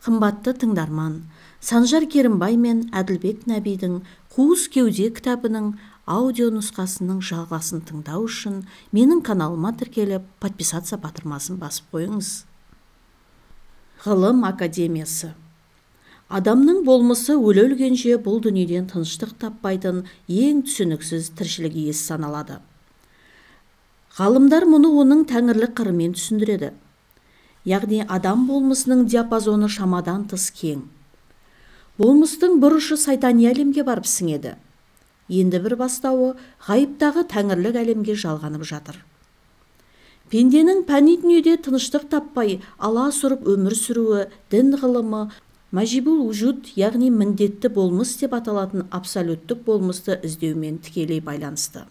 Қымбатты тыңдарман, Санжар Керімбай мен Әділбек Нәбидің «Қуыс кеуде» кітабының аудио нұсқасының жалғасын тыңдау үшін менің каналыма тіркеліп, подписаться батырмасын басып қойыңыз. Ғылым академиясы. Адамның болмысы өле-өлгенше бұл дүниеден тыныштық таппайтын ең түсініксіз тіршілік иесі саналады. Ғалымдар мұны оның тәңірлік қырымен түсіндіреді. Яғни адам болмысының диапазоны шамадан тыс кең. Болмыстың бір ұшы сайтани әлемге барып сіңеді. Енді бір бастауы ғайыптағы тәңірлік әлемге жалғанып жатыр. Пенденің пәни дүниеде тыныштық таппай, аласұрып өмір сүруі дін ғылымы мажибул вужуд, яғни міндетті болмыс деп аталатын абсолюттік болмысты іздеумен тікелей байланысты.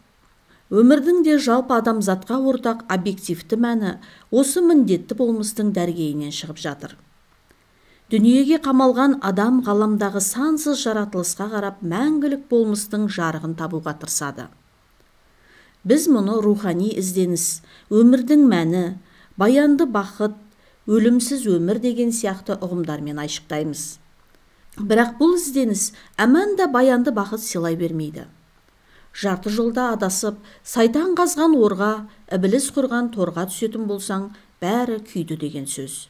Өмірдің де жалпы адамзатқа ортақ объективті мәні осы міндетті болмыстың дәргейінен шығып жатыр. Дүниеге қамалған адам ғаламдағы сансыз жаратылысқа қарап мәңгілік болмыстың жарығын табуға тырысады. Біз мұны рухани ізденіс, өмірдің мәні, баянды бақыт, өлімсіз өмір деген сияқты ұғымдармен айшықтаймыз. Бірақ бұл ізденіс әмән да баянды бақыт сыйлай бермейді. Жарты жолда адасып, сайтан қазған орға, ібіліс құрған торға түсетін болсаң, бәрі күйді деген сөз.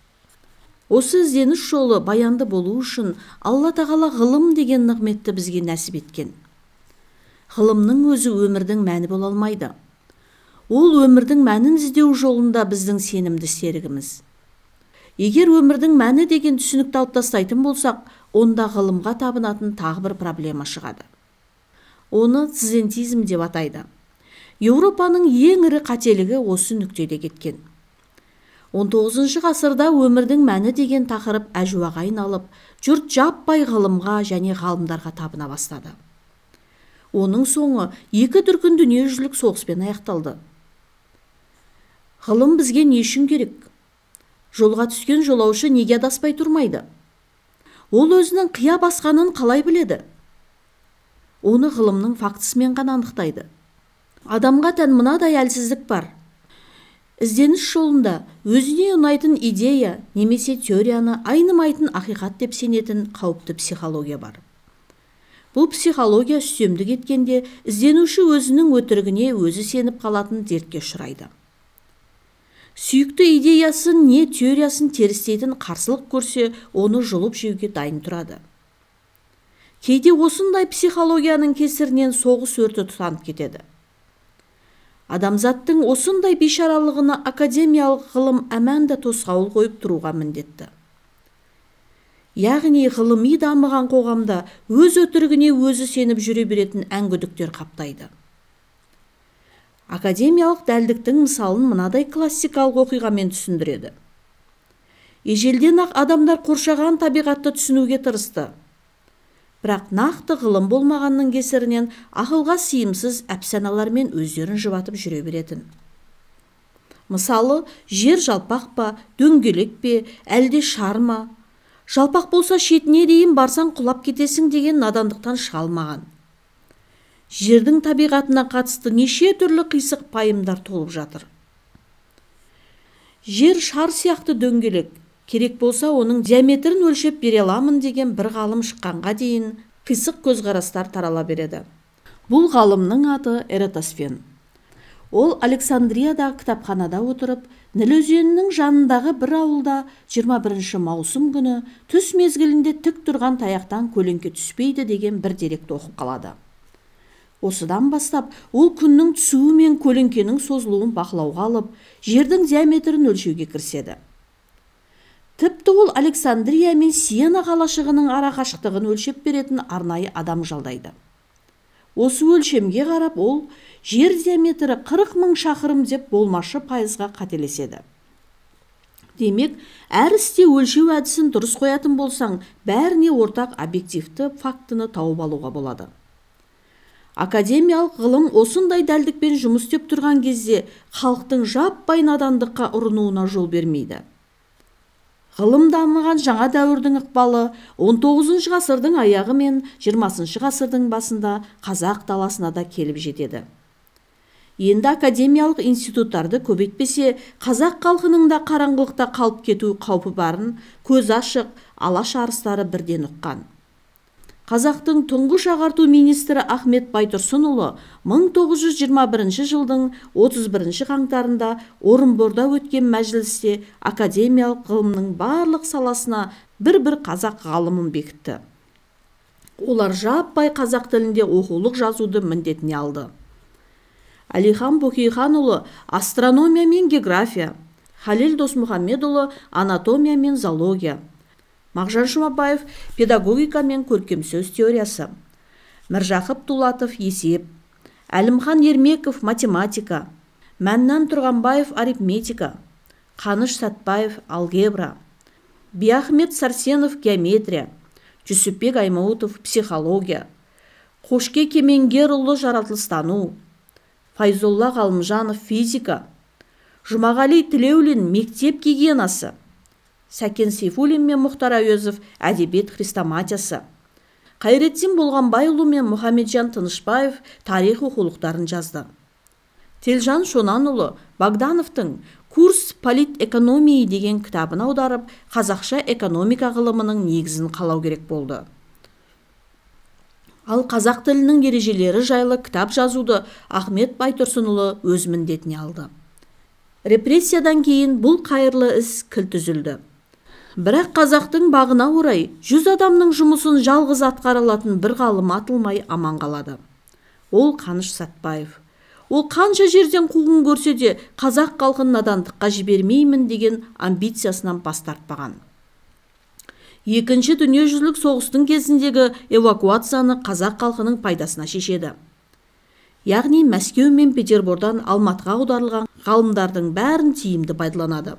Осы ізденіс жолы баянды болу үшін Алла Тағала ғылым деген нығметті бізге нәсіп еткен. Ғылымның өзі өмірдің мәні бола алмайды. Ол өмірдің мәнін іздеу жолында біздің сенімді серігіміз. Егер өмірдің мәні деген түсінікті алып тастайтын болсақ, онда ғылымға табынатын тағы бір проблема шығады. Оны цизентизм деп атайды. Еуропаның ең ірі қателігі осы нүктеде кеткен. 19 ғасырда өмірдің мәні деген тақырып әжуаға айналып, жұрт жаппай ғылымға және ғалымдарға табына бастады. Оның соңы екі дүркін дүниежүзілік соғыспен аяқталды. Ғылым бізге не үшін керек? Жолға түскен жолаушы неге адаспай тұрмайды? Ол өзінің қия басқанын қалай біледі? Оны ғылымның фактісімен ғана анықтайды. Адамға тән мынадай әлсіздік бар. Ізденіс жолында өзіне ұнайтын идея немесе теорияны айнымайтын ақиқат деп сенетін қауіпті психология бар. Бұл психология үстемдік еткенде ізденуші өзінің өтірігіне өзі сеніп қалатын дертке ұшырайды. Сүйікті идеясын не теориясын терістейтін қарсылық көрсе, оны жұлып жеуге дайын тұрады. Кейде осындай психологияның кесірінен соғыс өрті тұтанып кетеді. Адамзаттың осындай бейшаралығына академиялық ғылым әмән де тосқауыл қойып тұруға міндетті. Яғни ғылыми дамыған қоғамда өз өтірігіне өзі сеніп жүре беретін әңгүдіктер қаптайды. Академиялық дәлдіктің мысалын мынадай классикалық оқиғамен түсіндіреді. Ежелден-ақ адамдар қоршаған табиғатты түсінуге тырысты. Бірақ нақты ғылым болмағанның кесірінен ақылға сыйымсыз әпсаналармен өздерін жұбатып жүре беретін. Мысалы, жер жалпақ па, дөңгелек пе, әлде шар ма? Жалпақ болса шетіне дейін барсаң құлап кетесің деген надандықтан шыға алмаған. Жердің табиғатына қатысты неше түрлі қисық пайымдар толып жатыр. Жер шар сияқты дөңгелек, керек болса оның диаметрін өлшеп бере аламын деген бір ғалым шыққанға дейін қисық көзқарастар тарала береді. Бұл ғалымның аты Эратосфен. Ол Александриядағы кітапханада отырып, Ніл өзенінің жанындағы бір ауылда 21 маусым күні түс мезгілінде тік тұрған таяқтан көлеңке түспейді деген бір деректі оқып қалады. Осыдан бастап, ол күннің түсуі мен көлеңкенің созылуын бақылауға алып, жердің диаметрін өлшеуге кіріседі. Тіпті ол Александрия мен Сиена қалашығының арақашықтығын өлшеп беретін арнайы адам жалдайды. Осы өлшемге қарап, ол жер диаметрі 40 мың шақырым деп болмашы пайызға қателеседі. Демек, әр істе өлшеу әдісін дұрыс қоятын болсаң, бәріне ортақ объективті фактіні тауып алуға болады. Академиялық ғылым осындай дәлдікпен жұмыс істеп тұрған кезде халықтың жаппай надандыққа ұрынуына жол бермейді. Ғылым дамыған жаңа дәуірдің ықпалы 19 ғасырдың аяғы мен 20 ғасырдың басында қазақ даласына да келіп жетеді. Енді академиялық институттарды көбейтпесе, қазақ халқының да қараңғылықта қалып кету қаупі барын көз ашық Алаш арыстары бірден ұққан. Қазақтың тұңғыш ағарту министрі Ахмет Байтұрсынұлы 1921 жылдың 31 қаңтарында Орынборда өткен мәжілісте академиялық ғылымның барлық саласына бір-бір қазақ ғалымын бекітті. Олар жаппай қазақ тілінде оқулық жазуды міндетіне алды. Әлихан Бөкейханұлы астрономия мен география, Халел Досмұхамедұлы анатомия мен зоология, Мағжан Жұмабаев педагогика мен көркемсөз теориясы, Міржақып Дулатов есеп, Әлімхан Ермеков математика, Мәннан Тұрғанбаев арифметика, Қаныш Сәтбаев алгебра, Биахмет Сәрсенов геометрия, Жүсіпбек Аймауытов психология, Қошке Кемеңгерұлы жаратылыстану, Файзолла Ғалымжанов физика, Жұмағали Тілеулин мектеп гигиенасы, Сәкен Сейфуллин мен Мұхтар Әуезов әдебиет хрестоматиясы, Қайреттин Болғанбайұлы мен Мұхамеджан Тынышбаев тарих оқулықтарын жазды. Телжан Шонанұлы Богдановтың «Курс политэкономии» деген кітабын аударып, қазақша экономика ғылымының негізін қалау керек болды. Ал қазақ тілінің ережелері жайлы кітап жазуды Ахмет Байтұрсынұлы өз міндетіне алды. Репрессиядан кейін бұл қайырлы іс кілт үзілді. Бірақ қазақтың бағына орай 100 адамның жұмысын жалғыз атқара алатын бір ғалым атылмай аман қалады. Ол Қаныш Сәтбаев. Ол қанша жерден қуғын көрсе де қазақ халқын надандыққа жібермеймін деген амбициясынан бас тартпаған. Екінші дүниежүзілік соғыстың кезіндегі эвакуацияны қазақ халқының пайдасына шешеді. Яғни Мәскеу мен Петербордан Алматыға аударылған ғалымдардың бәрін тиімді пайдаланады.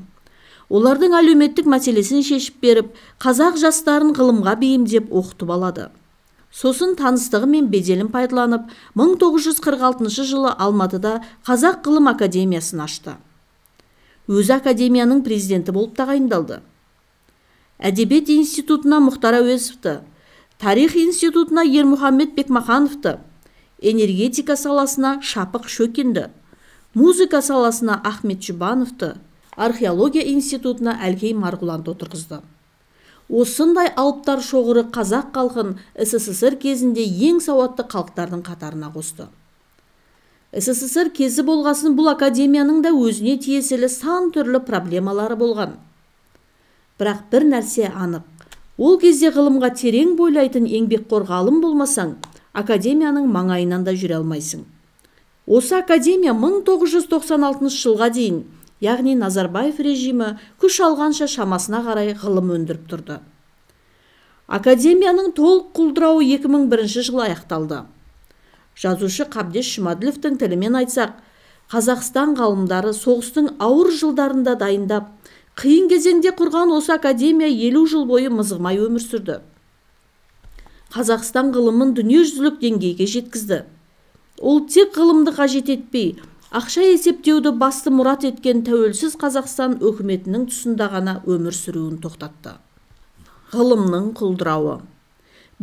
Олардың әлеуметтік мәселесін шешіп беріп, қазақ жастарын ғылымға бейімдеп оқытып алады. Сосын таныстығы мен беделін пайдаланып, 1946 жылы Алматыда Қазақ ғылым академиясын ашты. Өзі академияның президенті болып тағайындалды. Әдебиет институтына Мұхтар Әуезовті, тарих институтына Ермұхамет Бекмахановты, энергетика саласына Шапық Шөкенді, музыка саласына Ахмет Жұбановты, археология институтына Әлкей Марғұланды отырғызды. Осындай алыптар шоғыры қазақ халқын СССР кезінде ең сауатты халықтардың қатарына қосты. СССР кезі болғасын бұл академияның да өзіне тиесілі сан түрлі проблемалары болған. Бірақ бір нәрсе анық. Ол кезде ғылымға терең бойлайтын еңбекқор ғалым болмасаң, академияның маңайынан да жүре алмайсың. Осы академия 1996 жылға дейін, яғни Назарбаев режимі күш алғанша шамасына қарай ғылым өндіріп тұрды. Академияның толық құлдырауы 2001 жылы аяқталды. Жазушы Қабдеш Жұмаділовтің тілімен айтсақ, Қазақстан ғалымдары соғыстың ауыр жылдарында дайындап, қиын кезеңде құрған осы академия 50 жыл бойы мызғымай өмір сүрді. Қазақстан ғылымын дүниежүзілік деңгейге жеткізді. Ол тек ғылымды қажет етпей, ақша есептеуді басты мұрат еткен тәуелсіз Қазақстан өкіметінің тұсында ғана өмір сүруін тоқтатты. Ғылымның құлдырауы.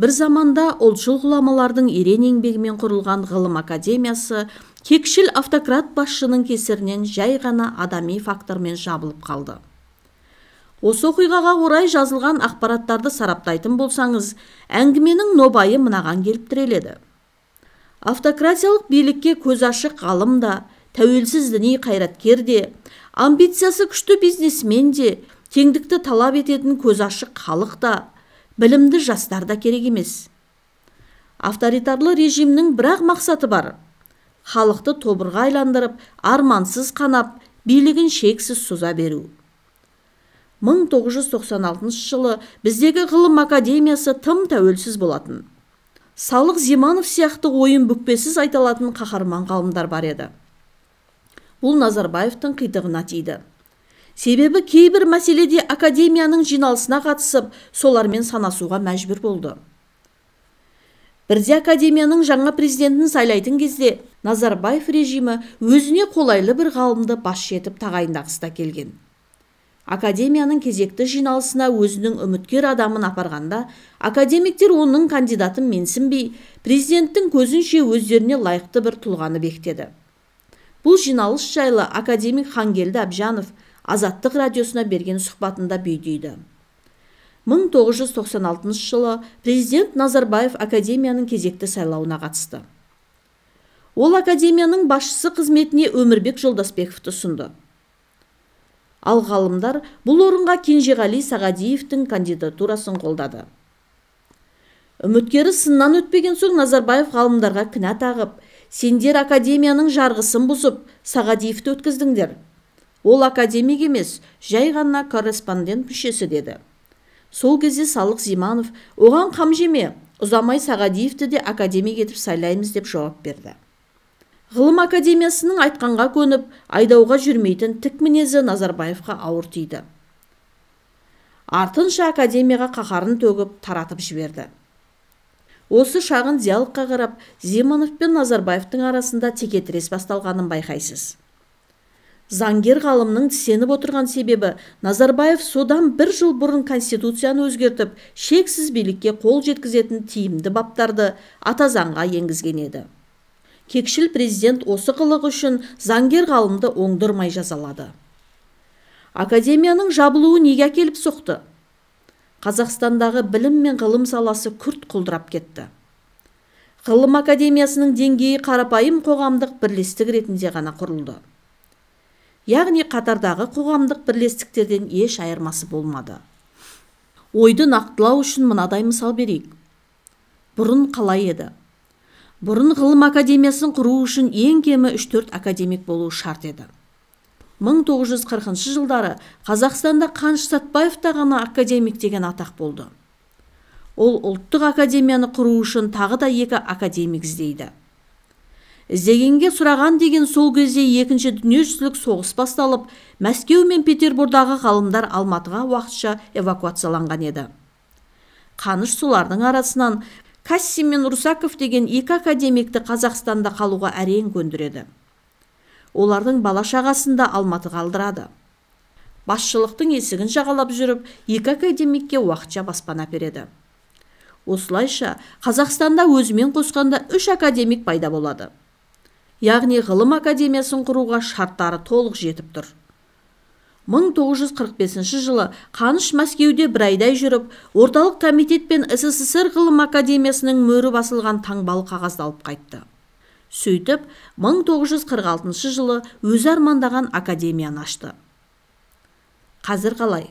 Бір заманда ұлтшыл ғұламалардың ерен еңбегімен құрылған ғылым академиясы кекшіл автократ басшының кесірінен жай ғана адами фактормен жабылып қалды. Осы оқиғаға орай жазылған ақпараттарды сараптайтын болсаңыз, әңгіменің нобайы мынаған келіп тіреледі. Автократиялық билікке көз ашық ғалым да, тәуелсіз діни қайраткер де, амбициясы күшті бизнесмен де, теңдікті талап ететін көз ашық халық та, білімді жастар да керек емес. Авторитарлы режимнің бірақ мақсаты бар. Халықты тобырға айландырып, армансыз қанап, билігін шексіз соза беру. 1996 жылы біздегі ғылым академиясы тым тәуелсіз болатын. Салық Зиманов сияқты ойын бүкпесіз айталатын қаһарман ғалымдар бар еді. Бұл Назарбаевтың қитығына тиді. Себебі кейбір мәселеде академияның жиналысына қатысып, солармен санасуға мәжбүр болды. Бірде академияның жаңа президентін сайлайтын кезде Назарбаев режимі өзіне қолайлы бір ғалымды басшы етіп тағайындағысы да келген. Академияның кезекті жиналысына өзінің үміткер адамын апарғанда, академиктер оның кандидатын менсінбей, президенттің көзінше өздеріне лайықты бір тұлғаны бекітеді. Бұл жиналыс жайлы академик Хангелді Әбжанов Азаттық радиосына берген сұхбатында бүй дейді. 1996 жылы президент Назарбаев академияның кезекті сайлауына қатысты. Ол академияның басшысы қызметіне Өмірбек Жолдасбековті ұсынды. Ал ғалымдар бұл орынға Кенжеғали Сағадиевтің кандидатурасын қолдады. Үміткері сыннан өтпеген соң Назарбаев ғалымдарға кінә тағып, сендер академияның жарғысын бұзып, Сағадиевті өткіздіңдер. Ол академик емес, жай ғана корреспондент мүшесі деді. Сол кезде Салық Зиманов, оған қам жеме, ұзамай Сағадиевті де академик етіп сайлаймыз деп жауап берді. Ғылым академиясының айтқанға көніп, айдауға жүрмейтін тік мінезі Назарбаевқа ауыр тиді. Артынша академияға қаһарын төгіп, таратып жіберді. Осы шағын диалогқа қарап, Зиманов пен Назарбаевтың арасында текетірес басталғанын байқайсыз. Заңгер ғалымның тістеніп отырған себебі Назарбаев содан бір жыл бұрын конституцияны өзгертіп, шексіз билікке қол жеткізетін тиімді баптарды ата заңға енгізген еді. Кекшіл президент осы қылығы үшін заңгер ғалымды оңдырмай жазалады. Академияның жабылуы неге әкеліп соқты? Қазақстандағы білім мен ғылым саласы күрт құлдырап кетті. Ғылым академиясының деңгейі қарапайым қоғамдық бірлестік ретінде ғана құрылды. Яғни қатардағы қоғамдық бірлестіктерден еш айырмасы болмады. Ойды нақтылау үшін мынадай мысал берейік. Бұрын қалай еді? Бұрын ғылым академиясын құру үшін ең кемі 3-4 академик болуы шарт еді. 1940 жылдары Қазақстанда Қаныш Сәтбаевта ғана академик деген атақ болды. Ол ұлттық академияны құру үшін тағы да 2 академик іздейді. Іздегенге сұраған деген сол кезде екінші дүниежүзілік соғыс басталып, Мәскеу мен Петербурдағы ғалымдар Алматыға уақытша эвакуацияланған еді. Қаныш солардың арасынан Кассин мен Русаков деген 2 академикті Қазақстанда қалуға әрең көндіреді. Олардың бала-шағасын да Алматыға алдырады. Басшылықтың есігін жағалап жүріп, 2 академикке уақытша баспана береді. Осылайша, Қазақстанда өзімен қосқанда 3 академик пайда болады. Яғни ғылым академиясын құруға шарттары толық жетіп тұр. 1945 жылы Қаныш Мәскеуде бір айдай жүріп, Орталық комитет пен СССР ғылым академиясының мөрі басылған таңбалы қағазды алып қайтты. Сөйтіп, 1946 жылы өзі армандаған академияны ашты. Қазір қалай?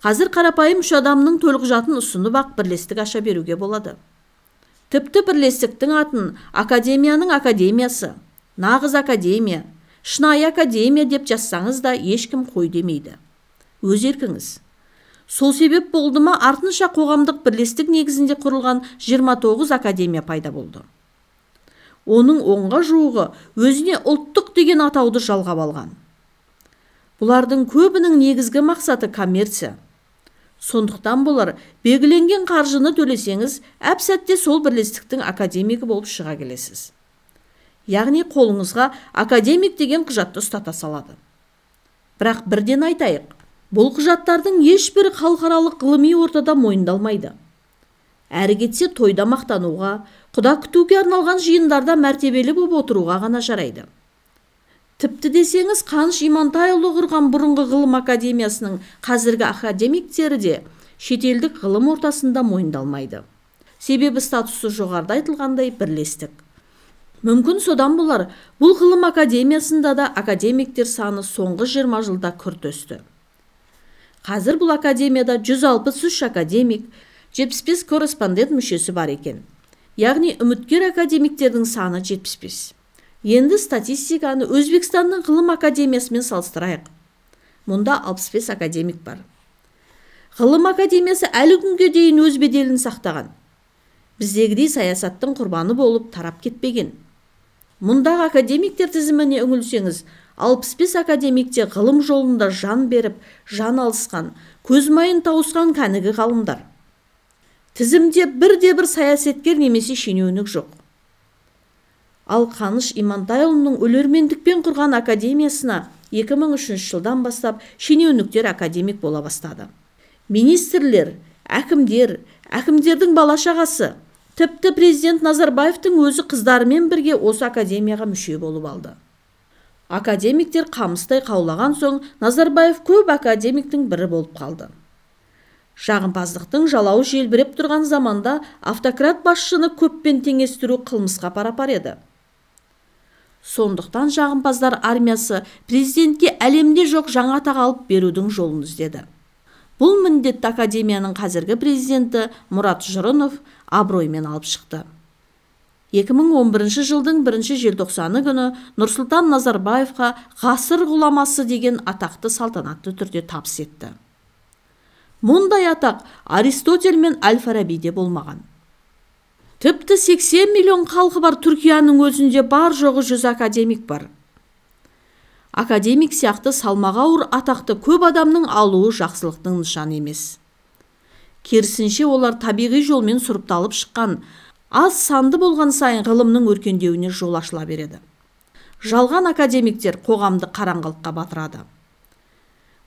Қазір қарапайым 3 адамның төлқұжатын ұсынып ақ бірлестік аша беруге болады. Тіпті бірлестіктің атын академияның академиясы, нағыз академия, шынайы академия деп жазсаңыз да ешкім қой демейді. Өз еркіңіз. Сол себеп болды ма, артынша қоғамдық бірлестік негізінде құрылған 29 академия пайда болды. Оның 10-ға жуығы өзіне ұлттық деген атауды жалғап алған. Бұлардың көбінің негізгі мақсаты коммерция. Сондықтан болар, белгіленген қаржыны төлесеңіз, әп-сәтте сол бірлестіктің академигі болып шыға келесіз. Яғни қолыңызға академик деген құжатты ұстата салады. Бірақ бірден айтайық, бұл құжаттардың ешбірі халықаралық ғылыми ортада мойындалмайды. Әрі кетсе тойда мақтануға, құда күтуге арналған жиындарда мәртебелі болып отыруға ғана жарайды. Тіпті десеңіз, Қаныш Имантайұлы құрған бұрынғы ғылым академиясының қазіргі академиктері де шетелдік ғылым ортасында мойындалмайды. Себебі статусы жоғарыда айтылғандай бірлестік. Мүмкін содан болар, бұл ғылым академиясында да академиктер саны соңғы 20 жылда күрт өсті. Қазір бұл академияда 163 академик, 75 корреспондент мүшесі бар екен. Яғни үміткер академиктердің саны 75. Енді статистиканы Өзбекстанның ғылым академиясымен салыстырайық. Мұнда 65 академик бар. Ғылым академиясы әлі күнге дейін өз беделін сақтаған. Біздегідей саясаттың құрбаны болып тарап кетпеген. Мұндағы академиктер тізіміне үңілсеңіз, 65 академикте ғылым жолында жан беріп, жан алысқан, көз майын тауысқан кәнігі ғалымдар. Тізімде бірде-бір саясаткер немесе шенеунік жоқ. Ал Қаныш Имантайұлының өлермендікпен құрған академиясына 2003 жылдан бастап шенеуніктер академик бола бастады. Министрлер, әкімдер, әкімдердің бала-шағасы, тіпті президент Назарбаевтың өзі қыздарымен бірге осы академияға мүше болып алды. Академиктер қамыстай қаулаған соң Назарбаев көп академиктің бірі болып қалды. Жағымпаздықтың жалауы желбіреп тұрған заманда автократ басшыны көппен теңестіру қылмысқа парапар еді. Сондықтан жағымпаздар армиясы президентке әлемде жоқ жаңа атақ алып берудің жолын іздеді. Бұл міндетті академияның қазіргі президенті Мұрат Жұрынов абыроймен алып шықты. 2011 жылдың 1 желтоқсаны күні Нұрсұлтан Назарбаевқа ғасыр ғұламасы деген атақты салтанатты түрде табыс етті. Мұндай атақ Аристотель мен Әл-Фарабиде болмаған. Тіпті 80 миллион халқы бар Түркияның өзінде бар жоғы 100 академик бар. Академик сияқты салмағы ауыр атақты көп адамның алуы жақсылықтың нышаны емес. Керісінше, олар табиғи жолмен сұрыпталып шыққан, аз санды болған сайын ғылымның өркендеуіне жол ашыла береді. Жалған академиктер қоғамды қараңғылыққа батырады.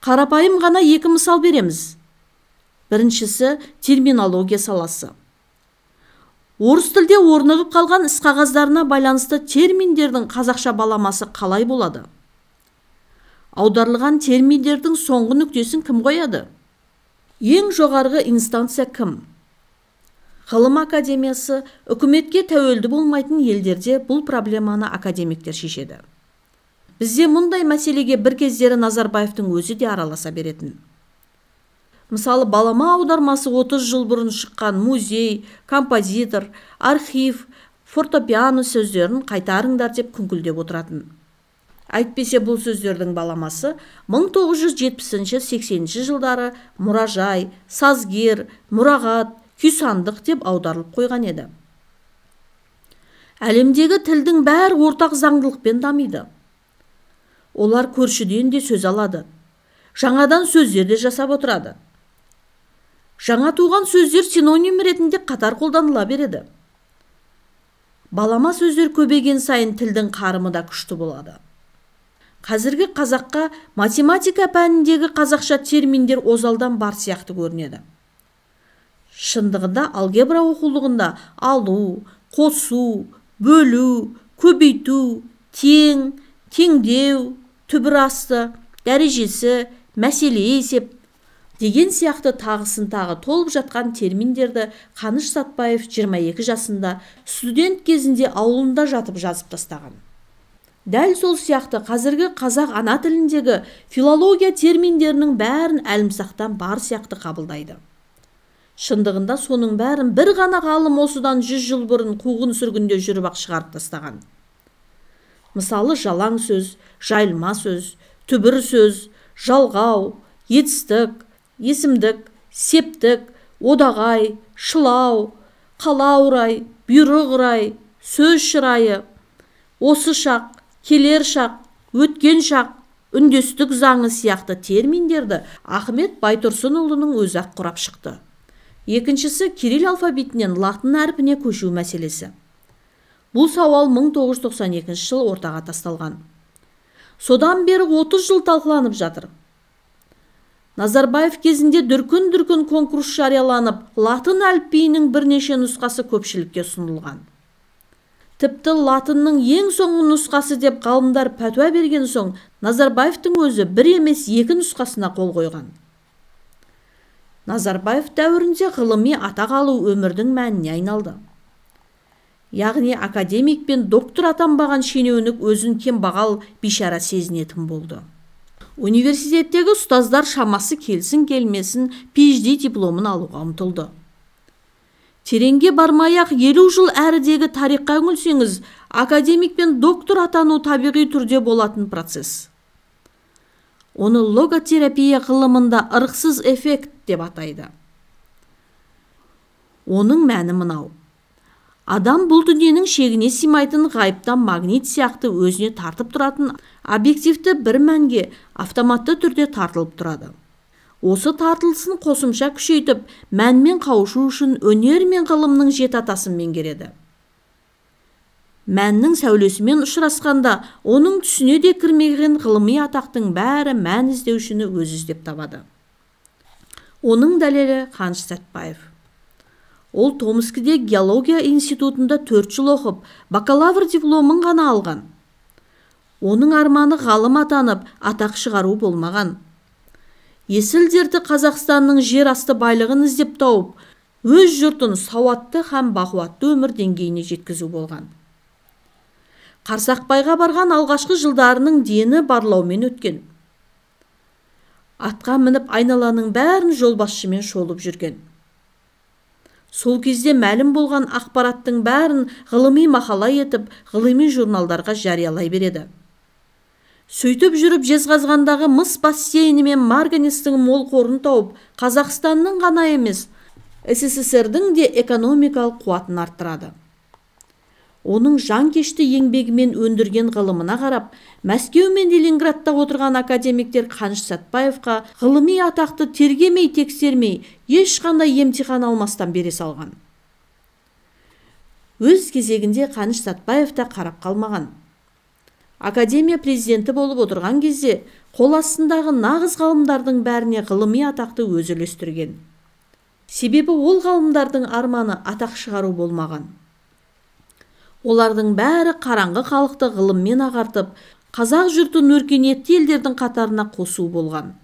Қарапайым ғана екі мысал береміз. Біріншісі терминология саласы. Орыс тілде орнығып қалған іс қағаздарына байланысты терминдердің қазақша баламасы қалай болады? Аударылған терминдердің соңғы нүктесін кім қояды? Ең жоғарғы инстанция кім? Ғылым академиясы үкіметке тәуелді болмайтын елдерде бұл проблеманы академиктер шешеді. Бізде мұндай мәселеге бір кездері Назарбаевтың өзі де араласа беретін. Мысалы, балама аудармасы 30 жыл бұрын шыққан музей, композитор, архив, фортепиано сөздерін қайтарыңдар деп күңкілдеп отыратын. Әйтпесе бұл сөздердің баламасы 1970-80 жылдары мұражай, сазгер, мұрағат, күйсандық деп аударылып қойған еді. Әлемдегі тілдің бәрі ортақ заңдылықпен дамиды. Олар көршіден де сөз алады. Жаңадан сөздер де жасап отырады. Жаңа туған сөздер синоним ретінде қатар қолданыла береді. Балама сөздер көбейген сайын тілдің қарымы да күшті болады. Қазіргі қазаққа математика пәніндегі қазақша терминдер озалдан бар сияқты көрінеді. Шындығында алгебра оқулығында алу, қосу, бөлу, көбейту, тең, теңдеу, түбір асты, дәрежесі, мәселе есеп деген сияқты тағысын тағы толып жатқан терминдерді Қаныш Сәтбаев 22 жасында студент кезінде ауылында жатып жазып тастаған. Дәл сол сияқты қазіргі қазақ ана тіліндегі филология терминдерінің бәрін әлімсақтан бар сияқты қабылдайды. Шындығында соның бәрін бір ғана ғалым осыдан 100 жыл бұрын қуғын сүргінде жүріп-ақ шығарып тастаған. Мысалы, жалаң сөз, жайылма сөз, түбір сөз, жалғау, етістік, есімдік, септік, одағай, шылау, қалаурай, бұйрық рай, сөз шырайы, осы шақ, келер шақ, өткен шақ, үндестік заңы сияқты терминдерді Ахмет Байтұрсынұлының өзі-ақ құрап шықты. Екіншісі кирилл алфавитінен латын әрпіне көшу мәселесі. Бұл сауал 1992 жылы ортаға тасталған. Содан бері 30 жыл талқыланып жатыр. Назарбаев кезінде дүркін-дүркін конкурс жарияланып, латын әліпбиінің бірнеше нұсқасы көпшілікке ұсынылған. Тіпті латынның ең соңғы нұсқасы деп ғалымдар пәтуа берген соң, Назарбаевтың өзі бір емес екі нұсқасына қол қойған. Назарбаев дәуірінде ғылыми атақ алу өмірдің мәніне айналды. Яғни академик пен доктор атанбаған шенеунік өзін кембағал бейшара сезінетін болды. Университеттегі ұстаздар шамасы келсін келмесін PhD дипломын алуға ұмтылды. Тереңге бармай-ақ 50 жыл әрідегі тарихқа үңілсеңіз, академик пен доктор атану табиғи түрде болатын процесс. Оны логотерапия ғылымында ырықсыз эффект деп атайды. Оның мәні мынау. Адам бұл дүниенің шегіне сыймайтын ғайыптан магнит сияқты өзіне тартып тұратын объективті бір мәнге автоматты түрде тартылып тұрады. Осы тартылысын қосымша күшейтіп, мәнмен қауышу үшін өнер мен ғылымның жеті атасын меңгереді. Мәннің сәулесімен ұшырасқанда, оның түсіне де кірмеген ғылыми атақтың бәрі мән іздеушіні өзі іздеп табады. Оның дәлелі Қаныш Сәтбаев. Ол Томскіде геология институтында 4 жыл оқып, бакалавр дипломын ғана алған. Оның арманы ғалым атанып, атақ шығару болмаған. Есіл дерті Қазақстанның жер асты байлығын іздеп тауып, өз жұртын сауатты һәм бақуатты өмір деңгейіне жеткізу болған. Қарсақбайға барған алғашқы жылдарының дені барлаумен өткен. Атқа мініп айналаның бәрін жолбасшымен шолып жүрген. Сол кезде мәлім болған ақпараттың бәрін ғылыми мақала етіп, ғылыми журналдарға жариялай береді. Сөйтіп жүріп Жезқазғандағы мыс бассейні мен марганецтің мол қорын тауып, Қазақстанның ғана емес, СССР-дің де экономикалық қуатын арттырады. Оның жанкешті еңбегімен өндірген ғылымына қарап, Мәскеу мен Ленинградта отырған академиктер Қаныш Сәтбаевқа ғылыми атақты тергемей, тексермей, ешқандай емтихан алмастан бере салған. Өз кезегінде Қаныш Сәтбаев та қарап қалмаған. Академия президенті болып отырған кезде қол астындағы нағыз ғалымдардың бәріне ғылыми атақты өзі үлестірген. Себебі ол ғалымдардың арманы атақ шығару болмаған. Олардың бәрі қараңғы халықты ғылыммен ағартып, қазақ жұртын өркениетті елдердің қатарына қосу болған.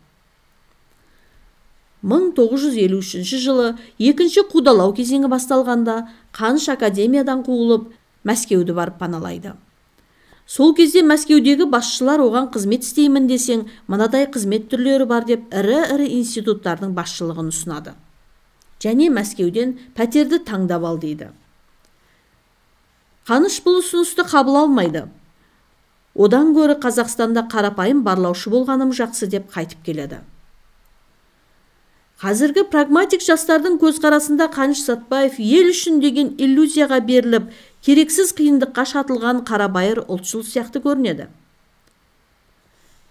1953 жылы екінші қудалау кезеңі басталғанда Қаныш академиядан қуылып, Мәскеуді барып паналайды. Сол кезде Мәскеудегі басшылар оған қызмет істеймін десең, мынадай қызмет түрлері бар деп ірі-ірі институттардың басшылығын ұсынады. Және Мәскеуден пәтерді таңдап ал дейді. Қаныш бұл ұсынысты қабыл алмайды. Одан гөрі Қазақстанда қарапайым барлаушы болғаным жақсы деп қайтып келеді. Қазіргі прагматик жастардың көзқарасында Қаныш Сәтбаев ел үшін деген иллюзияға беріліп, керексіз қиындыққа шатылған қарабайыр ұлтшыл сияқты көрінеді.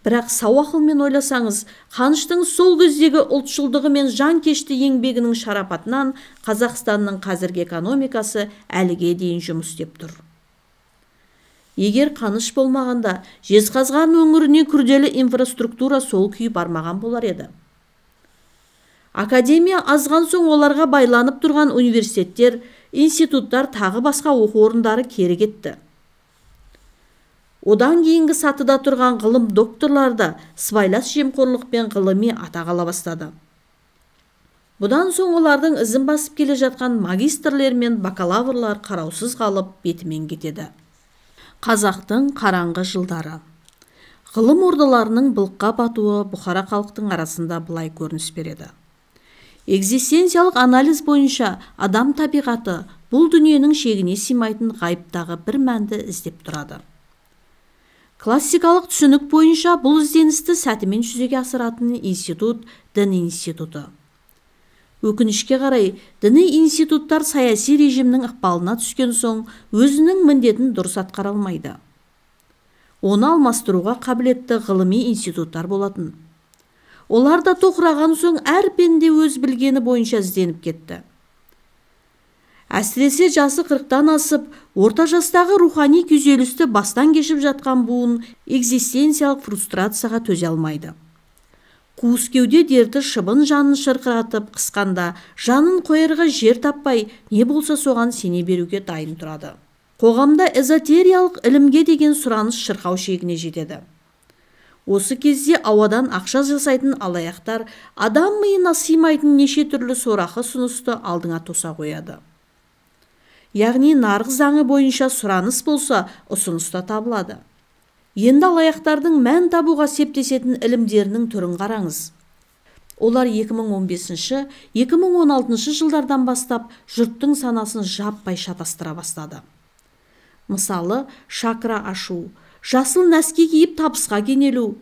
Бірақ сау ақылмен ойласаңыз, Қаныштың сол кездегі ұлтшылдығы мен жанкешті еңбегінің шарапатынан Қазақстанның қазіргі экономикасы әліге дейін жұмыс істеп тұр. Егер Қаныш болмағанда, Жезқазған өңіріне күрделі инфраструктура сол күйі бармаған болар еді. Академия азған соң оларға байланып тұрған университеттер, институттар тағы басқа оқу орындары кері кетті. Одан кейінгі сатыда тұрған ғылым докторлары да сыбайлас жемқорлықпен ғылыми атақ ала бастады. Бұдан соң олардың ізін басып келе жатқан магистрлер мен бакалаврлар қараусыз қалып бетімен кетеді. Қазақтың қараңғы жылдары. Ғылым ордаларының былыққа батуы бұқара халықтың арасында былай көрініс береді. Экзистенциялық анализ бойынша адам табиғаты бұл дүниенің шегіне сыймайтын ғайыптағы бір мәнді іздеп тұрады. Классикалық түсінік бойынша бұл ізденісті сәтімен жүзеге асыратын институт дін институты. Өкінішке қарай, діни институттар саяси режимнің ықпалына түскен соң өзінің міндетін дұрыс атқара алмайды. Оны алмастыруға қабілетті ғылыми институттар болатын. Олар да тоқыраған соң әр пенде өз білгені бойынша ізденіп кетті. Әсіресе жасы 40-тан асып, орта жастағы рухани күйзелісті бастан кешіп жатқан буын экзистенциялық фрустрацияға төзе алмайды. Қуыс кеуде дерті шыбын жанын шырқыратып қысқанда, жанын қоярға жер таппай, не болса соған сене беруге дайын тұрады. Қоғамда эзотериялық ілімге деген сұраныс шырқау шегіне жетеді. Осы кезде ауадан ақша жасайтын алаяқтар адам миына сыймайтын неше түрлі сорақы ұсынысты алдыңа тоса қояды. Яғни нарық заңы бойынша сұраныс болса, ұсыныс та табылады. Енді алаяқтардың мән табуға септесетін ілімдерінің түрін қараңыз. Олар 2015-2016 жылдардан бастап жұрттың санасын жаппай шатастыра бастады. Мысалы, шакра ашу, жасыл нәски киіп табысқа кенелу,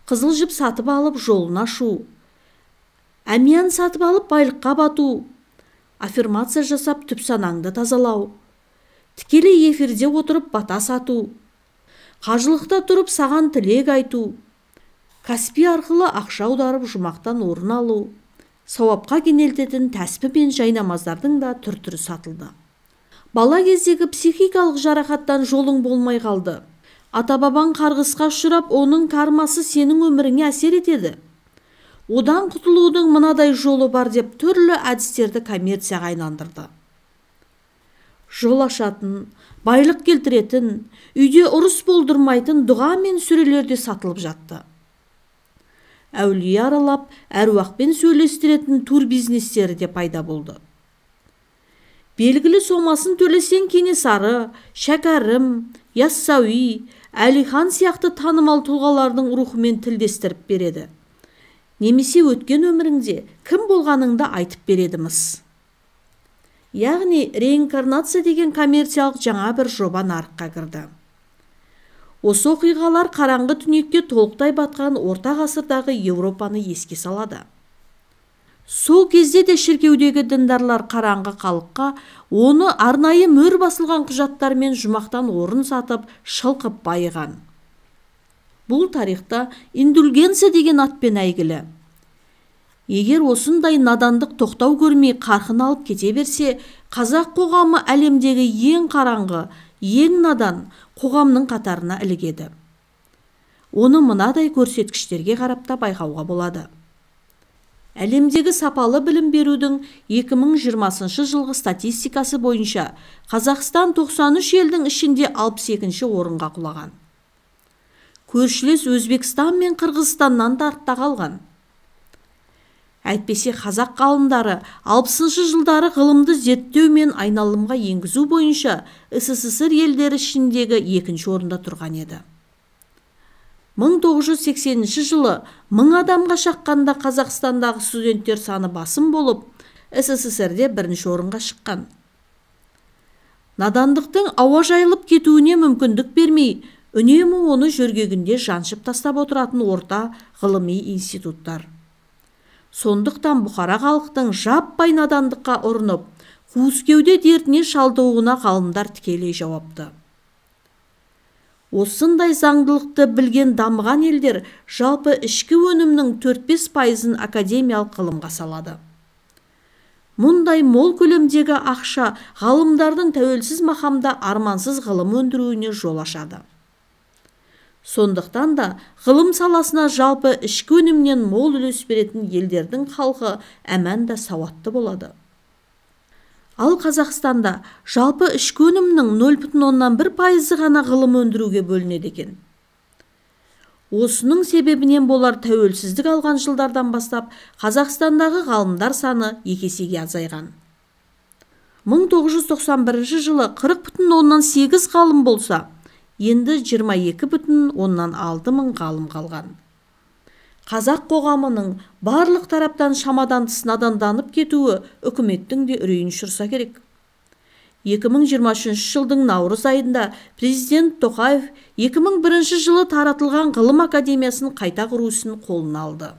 қызыл жіп сатып алып жолын ашу, әмиян сатып алып байлыққа бату, аффирмация жасап түп санаңды тазалау, тікелей эфирде отырып бата сату, қажылықта тұрып саған тілек айту, Каспи арқылы ақша аударып жұмақтан орын алу, сауапқа кенелтетін тәспі мен жайнамаздардың да түр-түрі сатылды. Бала кездегі психикалық жарақаттан жолың болмай қалды. Ата-бабаң қарғысқа ұшырап, оның кармасы сенің өміріңе әсер етеді. Одан құтылудың мынадай жолы бар деп түрлі әдістерді коммерцияға айландырды. Жол ашатын, байлық келтіретін, үйде ұрыс болдырмайтын дұға мен сүрелер де сатылып жатты. Әулие аралап, әруақпен сөйлестіретін турбизнестері де пайда болды. Белгілі сомасын төлесең Кенесары, Шәкәрім, Яссауи, Әлихан сияқты танымал тұлғалардың рухымен тілдестіріп береді. Немесе өткен өміріңде кім болғаныңды айтып береді-мыс. Яғни реинкарнация деген коммерциялық жаңа бір жоба нарыққа кірді. Осы оқиғалар қараңғы түнекке толықтай батқан орта ғасырдағы Еуропаны еске салады. Сол кезде де шіркеудегі діндарлар қараңғы халыққа оны арнайы мөр басылған құжаттармен жұмақтан орын сатып, шылқып байыған. Бұл тарихта индульгенция деген атпен әйгілі. Егер осындай надандық тоқтау көрмей қарқын алып кете берсе, қазақ қоғамы әлемдегі ең қараңғы, ең надан қоғамның қатарына ілігеді. Оны мынадай көрсеткіштерге қарап та байқауға болады. Әлемдегі сапалы білім берудің 2020 жылғы статистикасы бойынша Қазақстан 93 елдің ішінде 62-ші орынға құлаған. Көршілес Өзбекстан мен Қырғызстаннан да артта қалған. Әйтпесе қазақ ғалымдары 60-шы жылдары ғылымды зерттеу мен айналымға енгізу бойынша СССР елдері ішіндегі екінші орында тұрған еді. 1980 жылы 1000 адамға шаққанда Қазақстандағы студенттер саны басым болып, СССРде бірінші орынға шыққан. Надандықтың ауа жайылып кетуіне мүмкіндік бермей, үнемі оны жөргегінде жаншып тастап отыратын орта ғылыми институттар. Сондықтан бұқара халықтың жаппай надандыққа ұрынып, қуыс кеуде дертіне шалдығуына ғалымдар тікелей жауапты. Осындай заңдылықты білген дамыған елдер жалпы ішкі өнімнің 4-5%-ын академиялық ғылымға салады. Мұндай мол көлемдегі ақша ғалымдардың тәуелсіз мақамда армансыз ғылым өндіруіне жол ашады. Сондықтан да ғылым саласына жалпы ішкі өнімнен мол үлес беретін елдердің халқы әмән да сауатты болады. Ал Қазақстанда жалпы ішкі өнімнің 0,1% ғана ғылым өндіруге бөлінеді екен. Осының себебінен болар тәуелсіздік алған жылдардан бастап Қазақстандағы ғалымдар саны екі есеге азайған. 1991 жылы 40,8 ғалым болса, енді 22,6 мың ғалым қалған. Қазақ қоғамының барлық тараптан шамадан тыс наданданып кетуі үкіметтің де үрейін ұшырса керек. 2023 жылдың наурыз айында президент Тоқаев 2001 жылы таратылған ғылым академиясын қайта құру ісін қолына алды.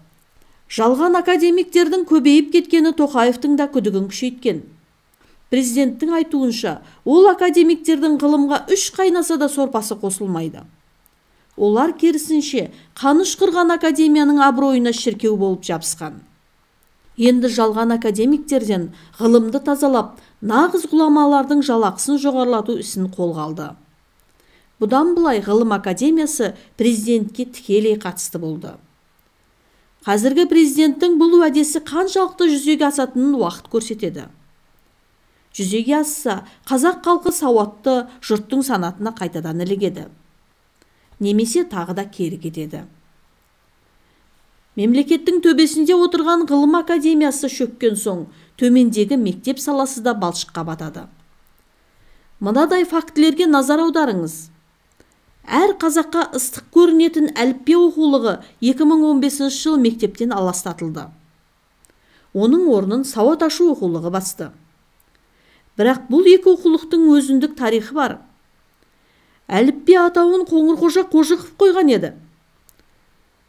Жалған академиктердің көбейіп кеткені Тоқаевтың да күдігін күшейткен. Президенттің айтуынша, ол академиктердің ғылымға үш қайнаса да сорпасы қосылмайды. Олар керісінше қаны ұшқырған академияның абыройына шіркеу болып жабысқан. Енді жалған академиктерден ғылымды тазалап, нағыз ғұламалардың жалақысын жоғарылату ісін қолға алды. Бұдан былай ғылым академиясы президентке тікелей қатысты болды. Қазіргі президенттің бұл уәдесі қаншалықты жүзеге асатынын уақыт көрсетеді. Жүзеге асса, қазақ халқы сауатты жұрттың санатына қайтадан ілігеді. Немесе тағы да кері кетеді. Мемлекеттің төбесінде отырған ғылым академиясы шөккен соң, төмендегі мектеп саласы да балшыққа батады. Мынадай фактілерге назар аударыңыз. Әр қазаққа ыстық көрінетін әліппе оқулығы 2015 жыл мектептен аластатылды. Оның орнын сауат ашу оқулығы басты. Бірақ бұл екі оқулықтың өзіндік тарихы бар. Әліппе атауын Қоңырқожа Қожықов қойған еді.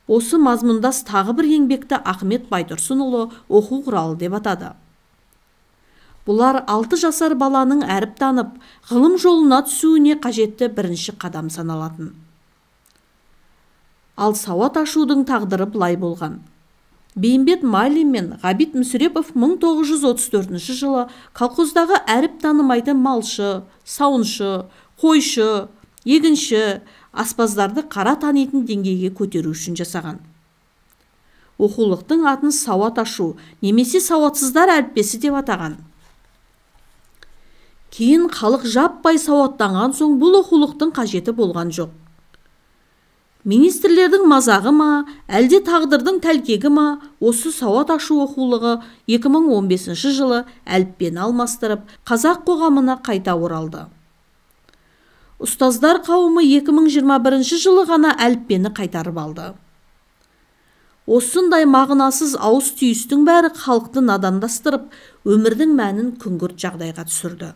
Осы мазмұндас тағы бір еңбекті Ахмет Байтұрсынұлы оқу құралы деп атады. Бұлар 6 жасар баланың әріп танып, ғылым жолына түсуіне қажетті бірінші қадам саналатын. Ал сауат ашудың тағдыры былай болған. Бейімбет Майлин мен Ғабит Мүсірепов 1934 жылы колхоздағы әріп танымайтын малшы, сауыншы, қойшы, егінші, аспаздарды қара танитын деңгейге көтеру үшін жасаған. Оқулықтың атын сауат ашу немесе сауатсыздар әліппесі деп атаған. Кейін халық жаппай сауаттанған соң бұл оқулықтың қажеті болған жоқ. Министрлердің мазағы ма, әлде тағдырдың тәлкегі ма, осы сауат ашу оқулығы 2015 жылы әліппені алмастырып, қазақ қоғамына қайта оралды. Ұстаздар қауымы 2021 жылы ғана әліппені қайтарып алды. Осындай мағынасыз ауыз түйістің бәрі халықты надандастырып, өмірдің мәнін күңгірт жағдайға түсірді.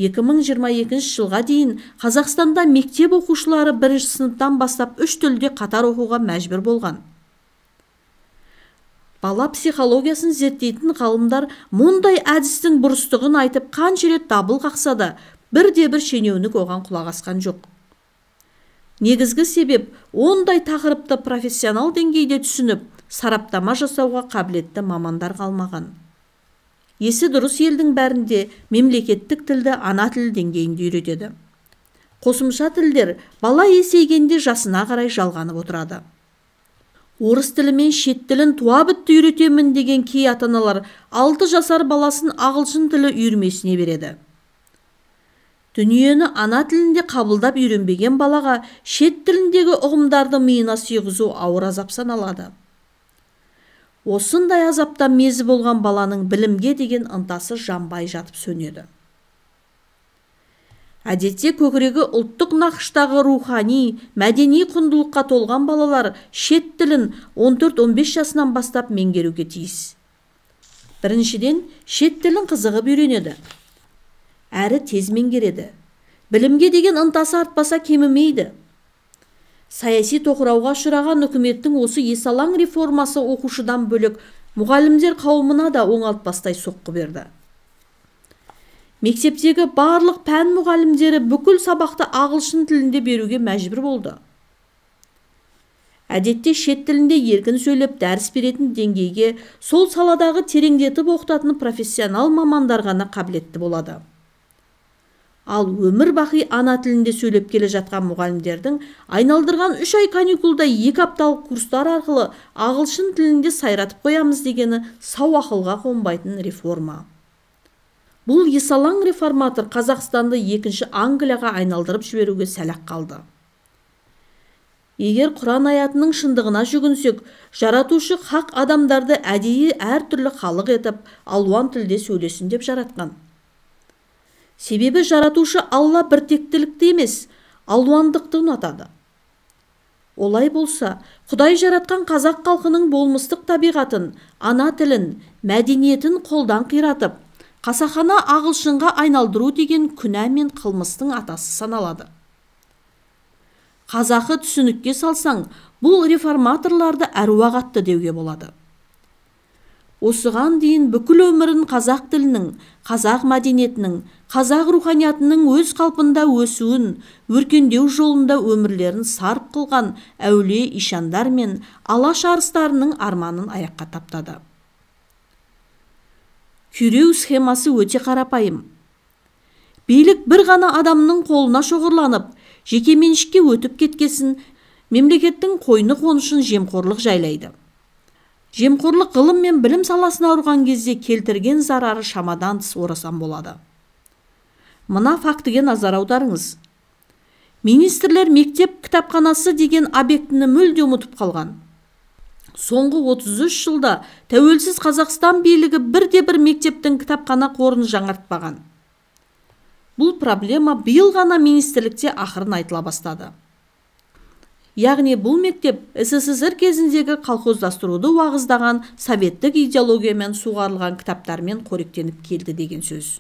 2022 жылға дейін Қазақстанда мектеп оқушылары бірінші сыныптан бастап 3 тілде қатар оқуға мәжбүр болған. Бала психологиясын зерттейтін ғалымдар мұндай әдістің бұрыстығын айтып қанша рет дабыл қақса да, бірде-бір шенеунік оған құлақ асқан жоқ. Негізгі себеп ондай тақырыпты профессионал деңгейде түсініп, сараптама жасауға қабілетті мамандар қалмаған. Есі дұрыс елдің бәрінде мемлекеттік тілді ана тілі деңгейінде үйретеді. Қосымша тілдер бала есейгенде жасына қарай жалғанып отырады. Орыс тілі мен шет тілін туа бітті үйретемін деген кей ата-аналар 6 жасар баласын ағылшын тілі үйірмесіне береді. Дүниені ана тілінде қабылдап үйренбеген балаға шет тіліндегі ұғымдарды миына сыйғызу ауыр азап саналады. Осындай азаптан мезі болған баланың білімге деген ынтасы жанбай жатып сөнеді. Әдетте көкірегі ұлттық нақыштағы рухани, мәдени құндылыққа толған балалар шет тілін 14-15 жасынан бастап меңгеруге тиіс. Біріншіден, шет тілін қызығып үйренеді. Әрі тез меңгереді. Білімге деген ынтасы артпаса кемімейді. Саяси тоқырауға ұшыраған үкіметтің осы есалаң реформасы оқушыдан бөлек мұғалімдер қауымына да оңалтпастай соққы берді. Мектептегі барлық пән мұғалімдері бүкіл сабақты ағылшын тілінде беруге мәжбүр болды. Әдетте шет тілінде еркін сөйлеп дәріс беретін деңгейге сол саладағы тереңдетіп оқытатын профессионал мамандар ғана қабілетті болады. Ал өмір бақи ана тілінде сөйлеп келе жатқан мұғалімдердің айналдырған 3 ай каникулда 2 апталық курстар арқылы ағылшын тілінде сайратып қоямыз дегені сау ақылға қонбайтын реформа. Бұл есалаң реформатор Қазақстанды екінші Англияға айналдырып жіберуге сәл-ақ қалды. Егер Құран аятының шындығына жүгінсек, жаратушы хақ адамдарды әдейі әртүрлі халық етіп, алуан тілде сөйлесін деп жаратқан. Себебі жаратушы Алла біртектілікті емес, алуандықты ұнатады. Олай болса, Құдай жаратқан қазақ халқының болмыстық табиғатын, ана тілін, мәдениетін қолдан қиратып, қасақана ағылшынға айналдыру деген күнә мен қылмыстың атасы саналады. Қазақы түсінікке салсаң, бұл реформаторларды әруақ атты деуге болады. Осыған дейін бүкіл өмірін қазақ тілінің, қазақ мәдениетінің, қазақ руханиятының өз қалпында өсуін, өркендеу жолында өмірлерін сарп қылған әулие ишандар мен алаш арыстарының арманын аяққа таптады. Күйреу схемасы өте қарапайым. Билік бір ғана адамның қолына шоғырланып, жекеменшікке өтіп кеткесін, мемлекеттің қойны қонышын жемқорлық жайлайды. Жемқорлық ғылым мен білім саласына ұрған кезде келтірген зарары шамадан тыс орасан болады. Мына фактіге назар аударыңыз. Министрлер мектеп кітапханасы деген объектіні мүлде ұмытып қалған. Соңғы 33 жылда тәуелсіз Қазақстан билігі бірде-бір мектептің кітапхана қорын жаңартпаған. Бұл проблема биыл ғана министрлікте ақырын айтыла бастады. Яғни бұл мектеп СССР кезіндегі колхоздастыруды уағыздаған советтік идеологиямен суғарылған кітаптармен қоректеніп келді деген сөз.